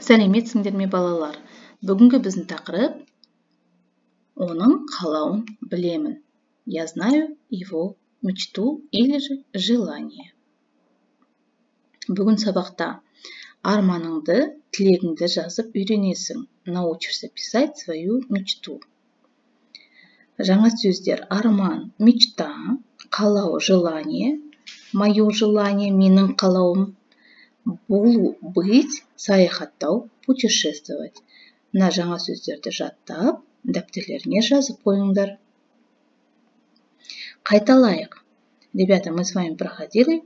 Сәлеметсіңдер ме, балалар? Бүгінгі біздің тақырып оның қалауын білемін. Я знаю его мечту или же желание. Бүгін сабақта арманыңды, тілегіңді жазып үйренесің. Научишься писать свою мечту. Жаңа сөздер: арман, мечта, қалау, желание, мое желание, менің қалауым, болу, быть, саяхаттау, путешествовать. Мына жаңа сөздерді жаттап, дәптерлеріңе жазып қойыңдар. Қайталайық. Ребята, мы с вами проходили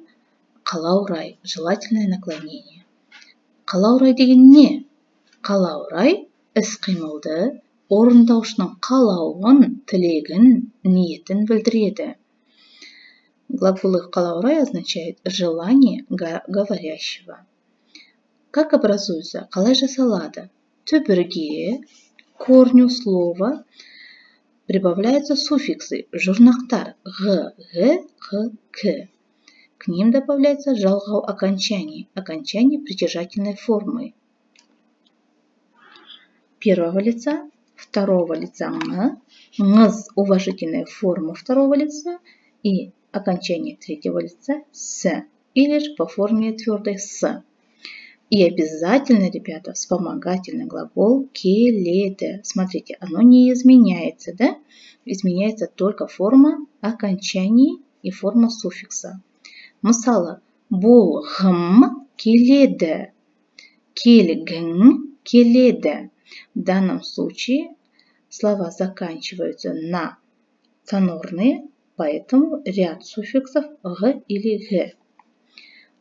қалау рай, желательное наклонение. Қалау рай деген не? Қалау рай іс-қимылды орындаушының қалауын, тілегін, ниетін білдіреді. Глаголы қалау рай означает желание говорящего. Как образуется? Қалай жасалады? Түбірге, корню слова, прибавляются суффиксы жұрнақтар ғ, г, қ, к. К ним добавляется жалғау окончаний, окончание притяжательной формы. Первого лица, второго лица ң, ңыз уважительная форма второго лица и окончание третьего лица с, или же по форме твердой с. И обязательно, ребята, вспомогательный глагол келеді. Смотрите, оно не изменяется, да? Изменяется только форма окончаний и форма суффикса. Мысалы, болғым келеді, келгің келеді. В данном случае слова заканчиваются на сонорные, поэтому ряд суффиксов ғ или г.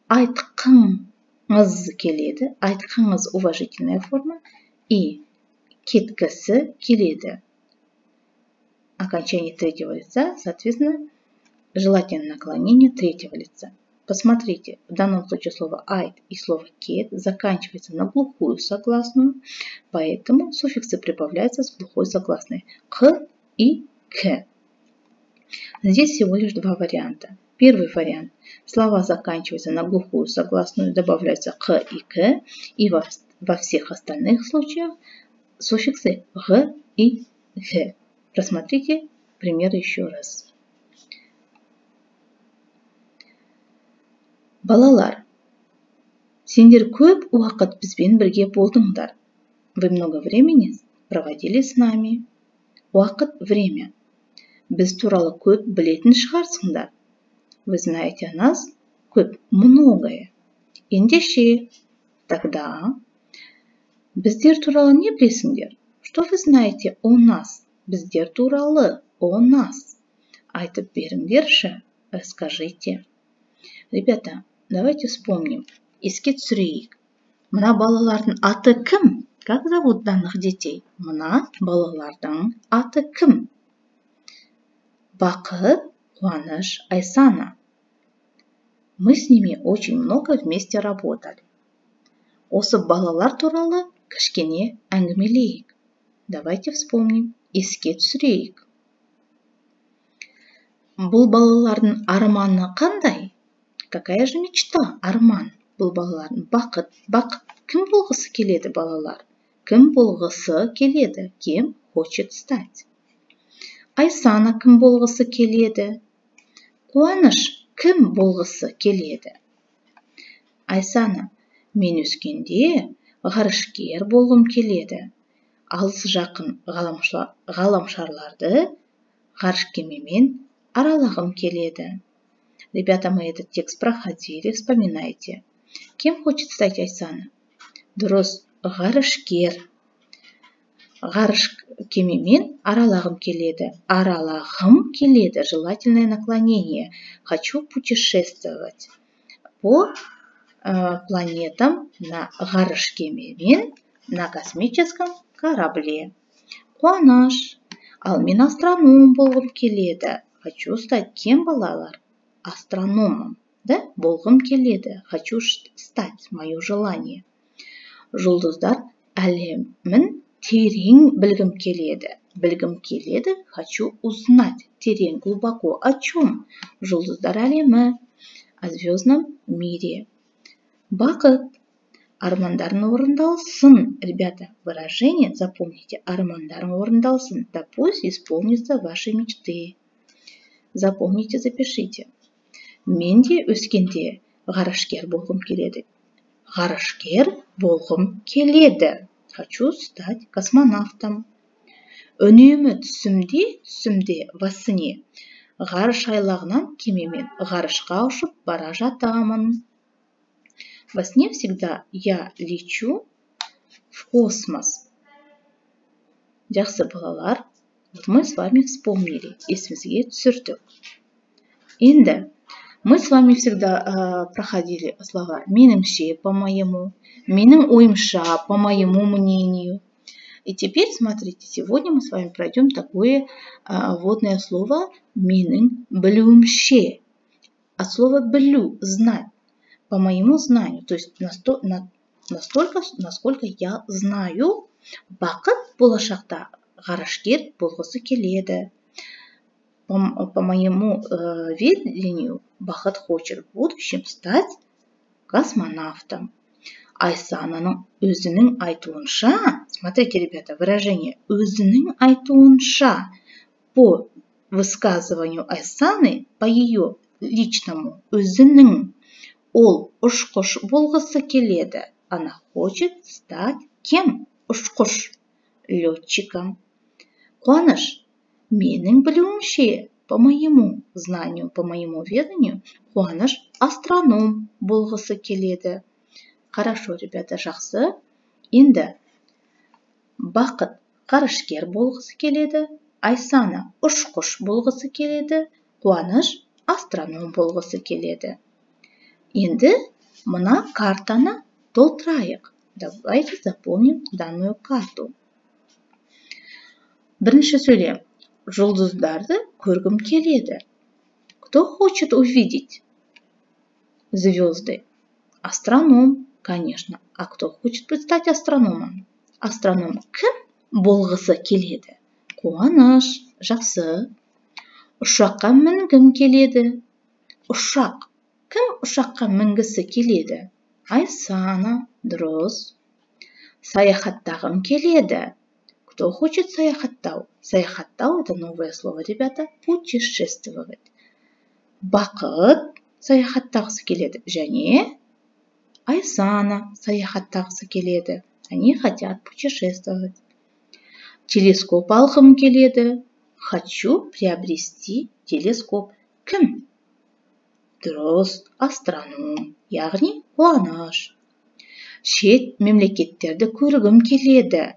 Айтқыңыз келеді, айтқыңыз уважительная форма, и кеткісі келеді. Окончание третьего лица, соответственно, желательное наклонение третьего лица. Посмотрите, в данном случае слово айт и слово кет заканчивается на глухую согласную, поэтому суффиксы прибавляются с глухой согласной қ и к. Здесь всего лишь два варианта. Первый вариант. Слова заканчиваются на глухую согласную, добавляются қ и к, и во всех остальных случаях суффиксы ғ и г. Просмотрите пример еще раз. Балалар, сендер көп уақыт бізбен бірге болдыңдар. Вы много времени проводили с нами. Уақыт – время. Біз туралы көп білетін шығарсыңдар. Вы знаете о нас көп, многое. Ендеше, тогда, біздер туралы не білесіңдер? Что вы знаете о нас? Біздер туралы, о нас. Айтып беріңдерші, расскажите. Ребята, давайте вспомним. Еске түсірейік. Мына балалардың аты кім? Как зовут данных детей? Мына балалардың аты кім? Бақыт, Қуаныш, Айсана. Мы с ними очень много вместе работали. Осы балалар туралы кішкене әңгімелейік. Давайте вспомним, еске түсірейік. Бұл балалардың арманы қандай? Какая же мечта, арман? Бұл балалардың бақыт, бақыт. Кім болғысы келеді, балалар? Кім болғысы келеді? Кем хочет стать? Айсана кім болғысы келеді? Қуаныш кім болғысы келеді? Айсана, мен өскенде ғарышкер болғым келеді. Алыс жақын ғаламшарларды ғарыш кемемен аралағым келеді. Ребята, мы этот текст проходили, вспоминайте. Кем хочет стать Айсана? Дұрыс, ғарышкер. Ғарыш кемемен аралағым келеді. Аралағым келеді. Желательное наклонение. Хочу путешествовать по планетам на ғарыш кемемен на космическом корабле. Қуаныш. Ал мен астроном болғым келеді. Хочу стать кем, балалар? Астрономом. Да? Болғым келеді. Хочу стать. Мое желание. Жұлдыздар әлемін терең білгім келеді. Білгім келеді. Хочу узнать. Терең, глубоко. О чем? Жұлдыздар әлемі. О звездном мире. Бақыт. Армандарың орындалсын. Ребята, выражение запомните. Армандарың орындалсын. Да пусть исполнятся ваши мечты. Запомните, запишите. Мен де өскенде ғарышкер болғым келеді. Ғарышкер болғым келеді. Хочу стать космонавтом. Үнемі түсімде, во сне, ғарыш айлағынан кемемен ғарышқа ұшып бара жатамын. Во сне всегда я лечу в космос. Жақсы, балалар, вот мы с вами вспомнили, есімізге түсірдік. Енді мы с вами всегда проходили слова меніңше, по-моему, менің ойымша, по моему мнению. И теперь, смотрите, сегодня мы с вами пройдем такое вводное слово менің білуімше. От слова білу – знать. По моему знанию, то есть настолько, насколько я знаю, Бақыт болашақта ғарышкер болғысы келеді. По моему видению, Бақыт хочет в будущем стать космонавтом. Айсананың өзінің айтуынша, смотрите, ребята, выражение өзінің айтуынша, по высказыванию Айсаны, по ее личному, өзінің, ол ұшқыш болғысы келеді. Она хочет стать кем? Ұшқыш, летчиком. Қуаныш, менің білуімше, по моему знанию, по моему веданию, Қуаныш астроном болғысы келеді. Хорошо, ребята, жақсы. Енді Бақыт ғарышкер болғысы келеді, Айсана ұшқыш болғысы келеді, Қуаныш астроном болғысы келеді. Енді мына картаны толтырайық. Давайте заполним данную карту. Бірінші сөйлем. Жұлдыздарды көргім келеді. Кто хочет увидеть звезды? Астроном, конечно. А кто хочет стать астрономом? Астроном кім болғысы келеді? Қуаныш, жақсы. Ұшаққа мінгім келеді. Ұшақ. Кім ұшаққа мінгісі келеді? Айсана, дұрыс. Саяхаттағым келеді. Кто хочет саяхаттау? Саяхаттау – это новое слово, ребята. Путешествовать. Бақыт саяхаттағысы келеді. Және Айсана саяхаттағысы келеді. Они хотят путешествовать. Телескоп алғым келеді. Хочу приобрести телескоп. Кім? Дұрыс, астроном, яғни Қуаныш. Шет мемлекеттерді көргім келеді.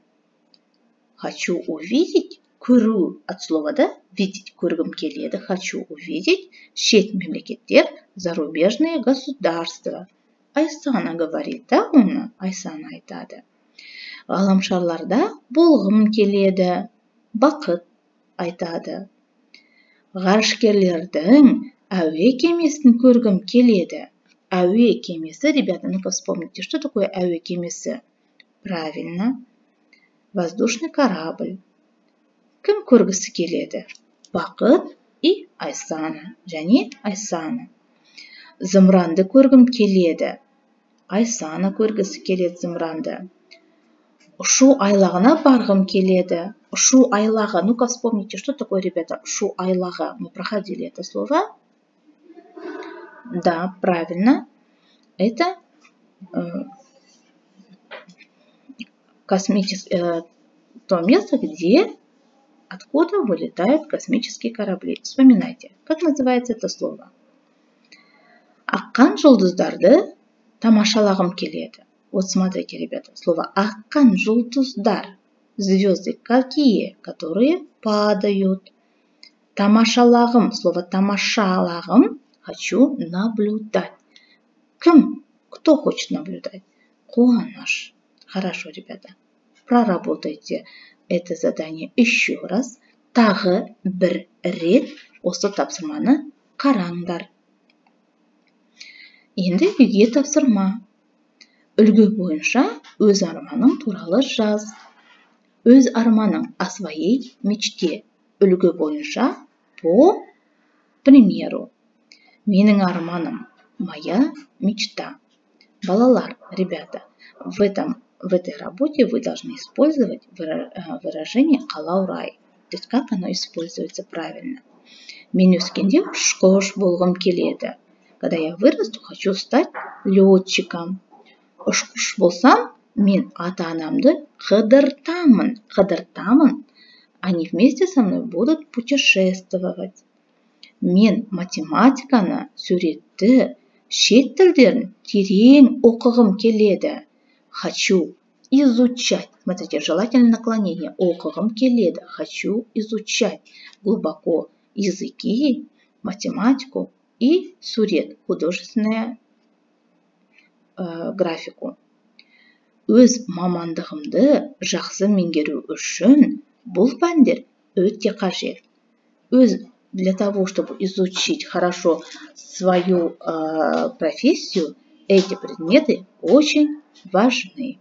Хочу увидеть, көру от слова, да, видеть, көргім келеді. Хочу увидеть шет мемлекеттер, зарубежные государства. Айсана говорит, да, оны Айсана айтады. Ғаламшарларда болғым келеді. Бақыт айтады. Ғарышкерлердің әуе кемесін көргім келеді. Әуе кемесі, ребята, ну-ка вспомните, что такое әуе кемесі? Правильно, воздушный корабль. Кім көргісі келеді? Бақыт и Айсана, және Айсана. Зымыранды көргім келеді. Айсана көргісі келеді зымыранды. Ұшу айлағына барғым келеді. Ұшу айлағы. Ну-ка вспомните, что такое, ребята, ұшу айлағы? Мы проходили это слово. Да, правильно. Это космическое, то место, где, откуда вылетают космические корабли. Вспоминайте, как называется это слово? Аққан жұлдыздарды тамашалағым келеді. Вот смотрите, ребята, слово аққан жұлдыздар. Звезды какие? Которые падают. Тамашалағым, слово тамашалағым, хочу наблюдать. Кім? Кто хочет наблюдать? Қуаныш. Хорошо, ребята. Проработайте это задание еще раз. Тағы бір рет осы тапсырманы қараңдар. Енді үйге тапсырма. Үлгі бойынша өз арманың туралы жаз. Өз арманың, о своей мечте. Үлгі бойынша, по примеру. Менің арманым, моя мечта. Балалар, ребята, В этой работе вы должны использовать выражение «қалау рай». То есть как оно используется правильно. Мен өскенде ұшқыш болғым келеді. Когда я вырасту, хочу стать летчиком. Ұшқыш болсам, мен ата-анамды қыдыртамын. Қыдыртамын. Они вместе со мной будут путешествовать. Мен математиканы, суретті, шет тілдерін терең оқығым келеді. Хочу изучать. Смотрите, желательное наклонение. Оқығым келеді. Хочу изучать глубоко языки, математику и сурет, художественную графику. Өз мамандығымды жақсы меңгеру үшін бұл пәндер өте қажет. Для того, чтобы изучить хорошо свою профессию, эти предметы очень важны.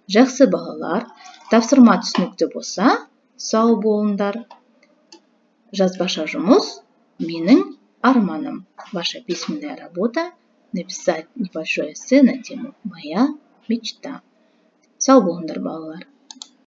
Жақсы, балалар, тапсырма түсінікті болса, сау болыңдар. Жазбаша жұмыс — «Менің арманым». Ваша письменная работа — написать небольшое эссе на тему «Моя мечта». Сау болыңдар, балалар.